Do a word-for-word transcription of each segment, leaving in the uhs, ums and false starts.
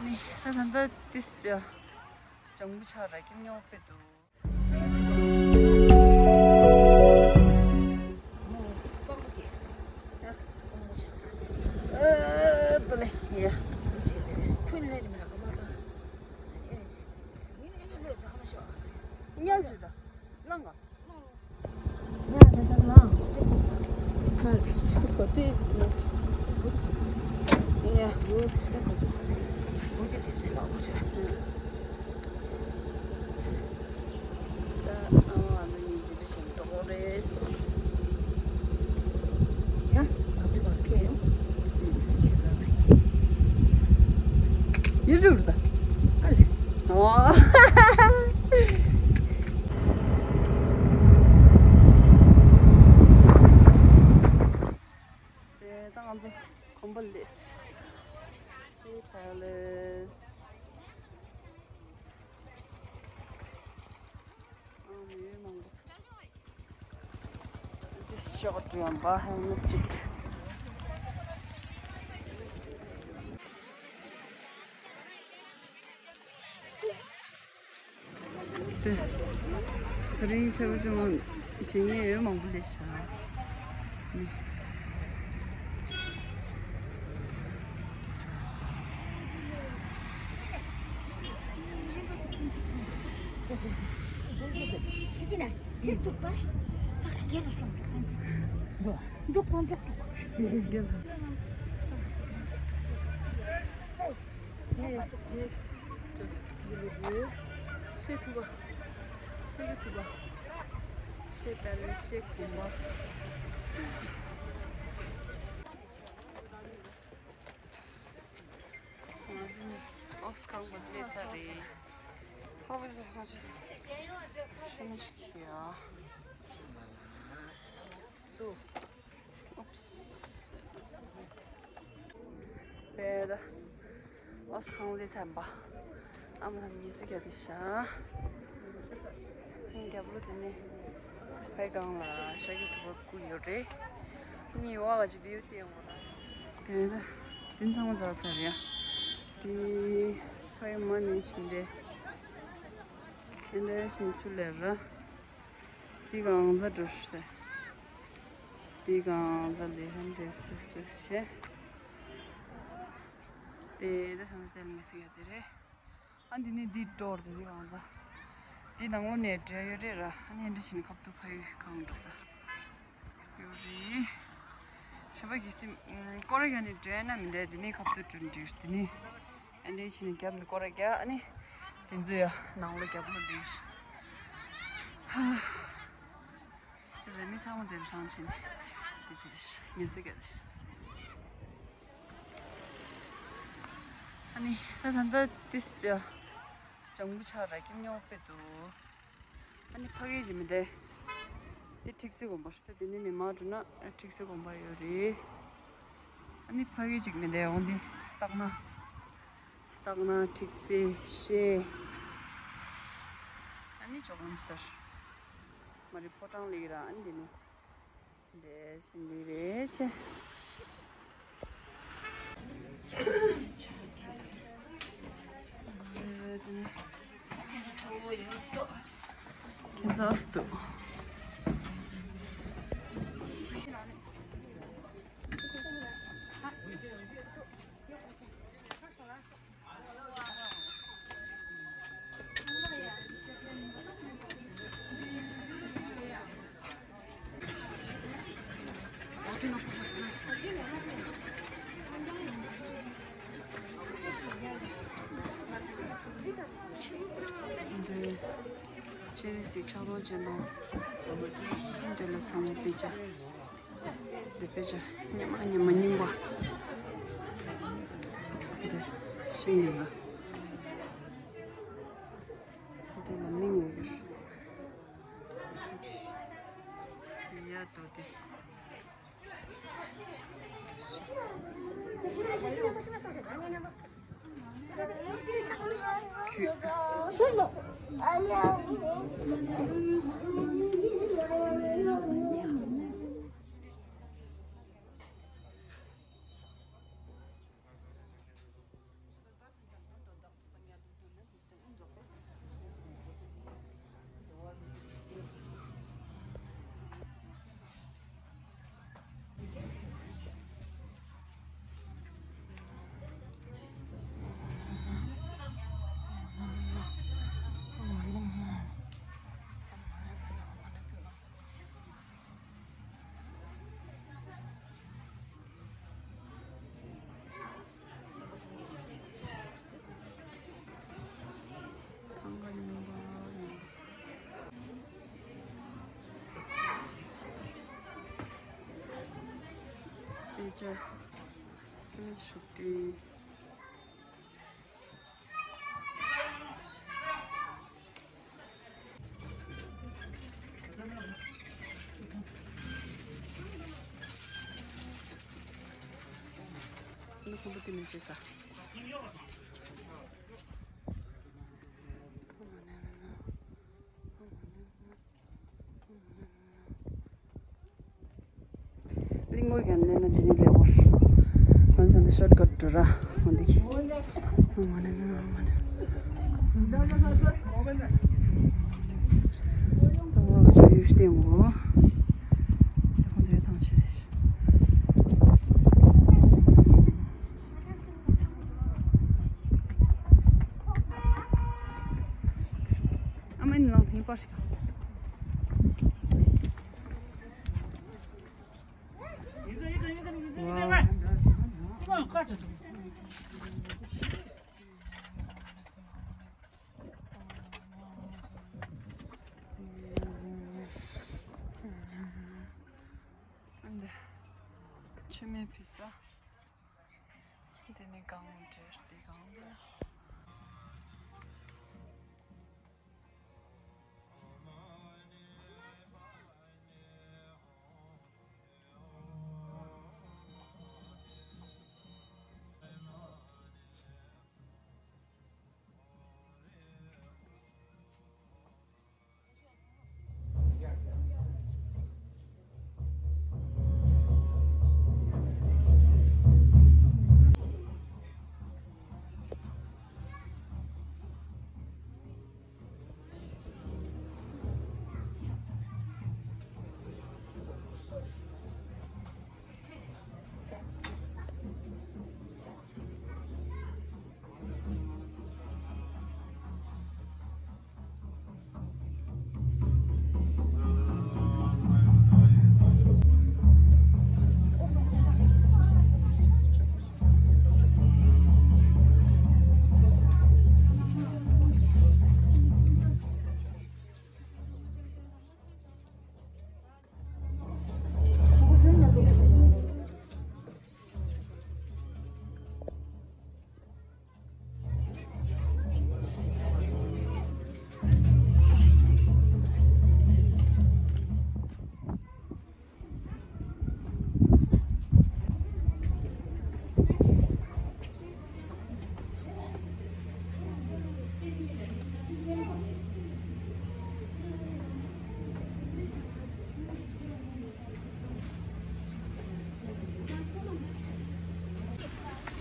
ནི་ད་ད་ལྟ་ཏིས་ཅ་ལྗང་བུ་ཆགས་ར་ཁྱིམ་ཉོ་དཔེ་འདུག་ཡུ་ཊུབ་ད། ཨ་ལེ། ཨོ། དེ་ད་ང་ཚོ་གོམ་པ་ལེས། ཤེ་ཕ་ལེས། ཨ་མི་མང་པོ། འདི་ཤོག་དྲུག་ཡང་པ་ཧེལ་མེ་ཊི་གཅིག་དེ། དེ་རིང་ཚེས་པ་བཅོ་ལྔ་དྲི་ངན་འོད་མང་པོ་སླེབས་ཤག་ཁྱེད་ཀྱིས་ན་ཁྱེད་ཐུག་པ། ད་ག་གེ་ལ་སོང་། འཇོག་པ་འཇོག་ཐུག་པ། ཤེ་ཐུབ་པ། ཤེ་གི་ཐུབ་པ། ཤེ་པེ་ལེས། ཤེ་གོམ་པ། ང་ཚོ་ནི་ཨོགས་ཁང་པ་སླེབས་ཚར་རེད། ཕ་བ་ལ་ང་ཚོ་ཤུ་མ་ཞིག་ཡ། དུ། ཨོབས། དེ་ད། ཨོགས་ཁང་སླེབས་ཚར་པ། ཨ་མ་དང་ཉི་ཟི་ག་དེ་ཤ། རྒྱབ་ལོ་དེ་ནས་ཕའི་སྒང་ལ་ཤ་གི་ཐུག་པ་བསྐུར་ཡོད་རེད། གཉིས་བ་ག་ཅི་བིའུ་ཏི་ཡོང་བ་ར། དེ་ད་དེ་ཚང་མ་འཛག་ཚར་ཡ། དེ་ཕའི་མ་ནས་ཤིང་དེ། དེ་འདྲ་ཤིང་ཚུལ་ལས་ར། དེ་གང་ཛ་འགྲོ་ཤི་དེ། དེ་གང་ཛ་ལས་ཧན་དེ་སྟེ་སྟེ་ཤེ། དེ་དེ་ཐང་དེ་མི་སི་ག་དེ་རེད། ཨ་འདི་ནི་འདི་འགྲོ་རེད། འདི་གང་ཟ། འདི་ནང་ལོ་ནས་འདྲེ་ཡོད་རེད་ར། ཨ་ནི་འདི་ཕྱིན་ཁབ་ཏུ་ཕ་ཡུལ་གང་འགྲོ་ས་ཡོད་རེད། ཞེ་པ་གི་སིམ་ཀོ་རེ་ག་ནི་འདྲེ་ན་མི་འདྲ། འདི་ནི་ཁབ་ཏུ་འགྲོ་འདྲེ་འདི་ནི་ཨ་འདི་ཕྱིན་རྒྱབ་ནི་ཀོ་རེ་ག་ཨ་ནི་འདི་ཚོ་ཡ་ནང་ལོ་རྒྱབ་ལོ་འདྲེ། ཧ། དེ་ལས་མི་ཚང་མ་དེར་སང་ཕྱིན་འདི་ཅི་ངེས་ཟེར་ག་ཨ་ནི་ད་ད་ད་ཏིས་ཅ་ལྗང་བུ་ཆགས་ར་ཁྱིམ་ཉོ་དཔེ་འདུག་ཨ་ནི་ཕ་གི་ཅིག་མི་འདུག་དེ་ཁྲིག་སེ་དགོན་པ་ཞིག་ད་དེ་ནི་ནི་མ་འགྲོ་ན་ཁྲིག་སེ་དགོན་པ་ཡོད་རེད། ཨ་ནི་ཕ་གི་ཅིག་མི་འདུག་འོང་དེ་སྟག་སྣ། སྟག་སྣ་ཁྲིག་སེ་ཤེ། ཨ་ནི་ཅོག་ལམ་སར། མ་རི་ཕོ་བྲང་ལེགས་ར་ཨ་ནི་དེ་ནི། འདས་ཟིན་ལི་རེ་ཆེ། ཁྱེད་ཚོ་ཨ་སྟུ། འདི་ཅེ་རི་སི་ཆག་རྡོ་ཅན་དང་། འདི་ལ་ཚང་མ་དཔེ་ཆ། འདི་དཔེ་ཆ་ཉི་མ་ཉི་མ་རྙིང་པ། འདི་ཤིང་ཡིན་ལ། འདི་ལ་མིང་ཡོད་གི། ཡ་དོ་དེ། ཅེ། ཨ་ནི་ཤུག་ཏི། ཨ་ནི་ཁོང་པོ་དེ་ནས་ཅེ་ས། གླིང་སྐོར་གྱང་ལེན་ན་དེ་ནི་ལེགས་པོ། ང་ཚོ་འདི་ཤོར་ཀཊ་འགྲོ་ར། འོ་འདི་གི། ཨོ་མ་ནི་ཨོ་མ་ནི། ད་ང་ཚོ་ཡུལ་སྟེང་འོ། ད་ཁོང་ཚོའི་ཐང་ཆད་ཟེར། ཨ་མ་ནི་ལང་ཐིང་པར་ཞིག་འདི་ཆུ་མེད་ཕི་ས། འདི་ནི་གངས་འདྲེར་འདི་གངས་འདྲེ།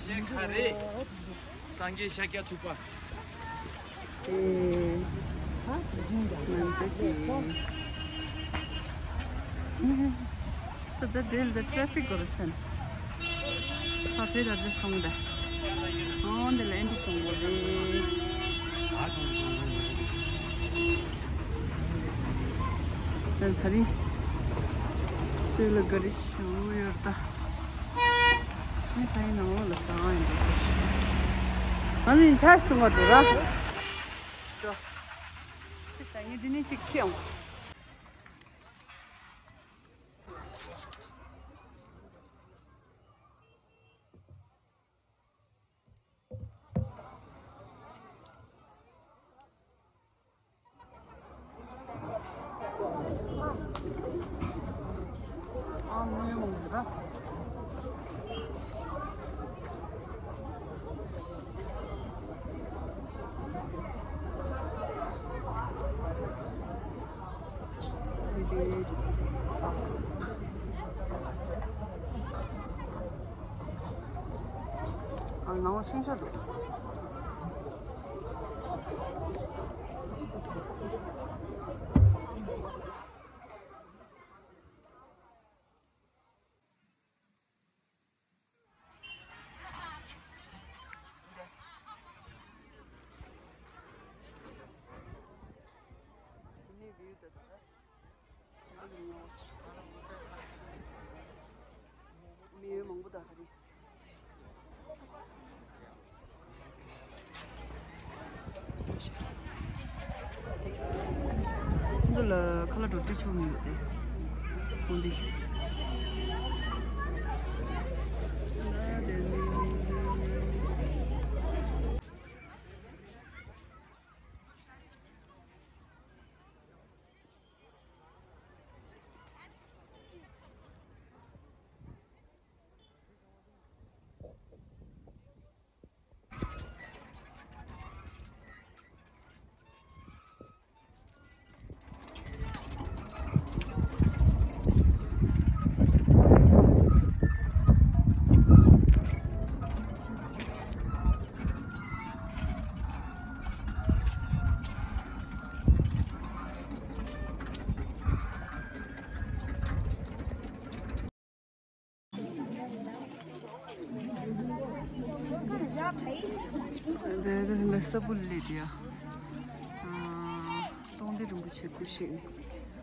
ཤེས་ཁ་རེད། སངས་རྒྱས་ཤཱཀྱ་ཐུབ་པ། ཨེ། ང་ཚོ་གི། ད་ལྟ་དེ་ལ་ཊེ་ཕིག་གོ་ར་ཆེན། ཁ་ཕེ་ར་རེ་སོང་ད། ཨོ་འདི་ལ་ཨེ་འདི་སོང་བ་རེད། ད་ད་རིང་། དེ་ལ་ག་རེ་ཞུ་ཡོད་ད། ཨེ་ད་ཡིན་ནའང་ལ་ཟ་ཡིན་འགྲོ། ང་ཚོ་ཡིན་ཆ་ཞིག་བཏུང་བ་འགྲོ་ར། འགྲོ། ཁྱི་ཟ་ངེ་འདི་ནས་གཅིག་ཁྱི་ཡོང་། ཨ། ནང་ལ་ཤིང་ཤ་འདུག་མི་ཡོད་མང་པོ་འདུག་ག་རེ། འདི་ལ་ཁ་ལག་འགྲོ་དུས་ཆོག་མི་ཡོད་དེ། ཁོང་འདི། འདི་ལ་ས་བུ་ལས་དེ་ཡ། སྟོང་སྡེ་རིན་པོ་ཆེ་སྐུ་གཤེགས་ནས་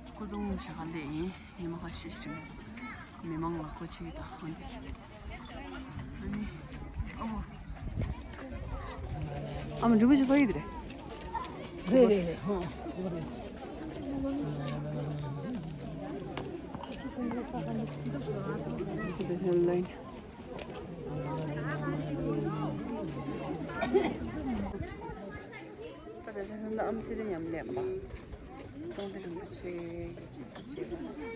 སྐུ་གདུང་བྱེད་ག་སླེབས་ཡིན། ཉི་མ་ཁ་ཤས་ཤིག་མི་མང་ལ་སྐོར་ཆེ་གི་དང་ཨ་ནི། ཨ་མ་འབྲུ་བུ་ཞིག་ཕ་ཡི་དེ་རེད། རེད་རེད་རེད་ཧོ། འདི་ཧེ་ལ་ཡིན། ད་ལྟ་ད་ལྟ་ཨམ་ཆི་དེ་ཉམས་ལེན་པ། སྟོང་སྡེ་རིན་པོ་ཆེ་ཡི་ཆེད་དུ་བྱས་པ།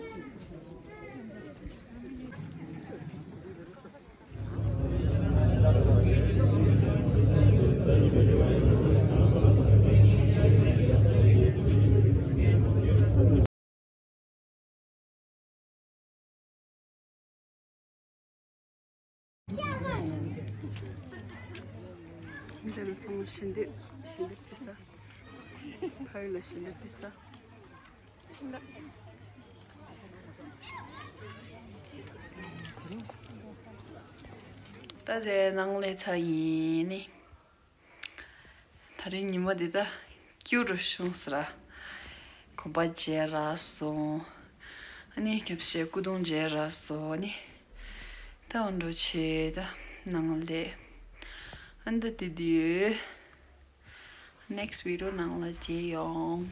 འདི་ནི་ཚང་མ་ཞལ་འདེབས། ཞལ་འདེབས་ཕུལ་ས། ཕ་ཡུལ་ལ་ཞལ་འདེབས་ཕུལ་ས། ད་དེ་ནང་ལས་ཚ་ཡིན་ནི། ད་རིང་ཉི་མ་འདི་ད་སྐྱུ་རུ་བྱུང་ཟེར་ར། གོམ་པ་བརྗེ་ར་སོང་། ཨ་ནི་སྐྱབས་རྗེ་སྐུ་གདུང་བརྗེ་ར་སོང་ཨ་ནི། ད་འོ་འགྲོ་ཆེ་ད་ནང་ལས། ཨ་ནི་ད་དེ་དུས་next video ནང་ལ་མཇལ་ཡོང་།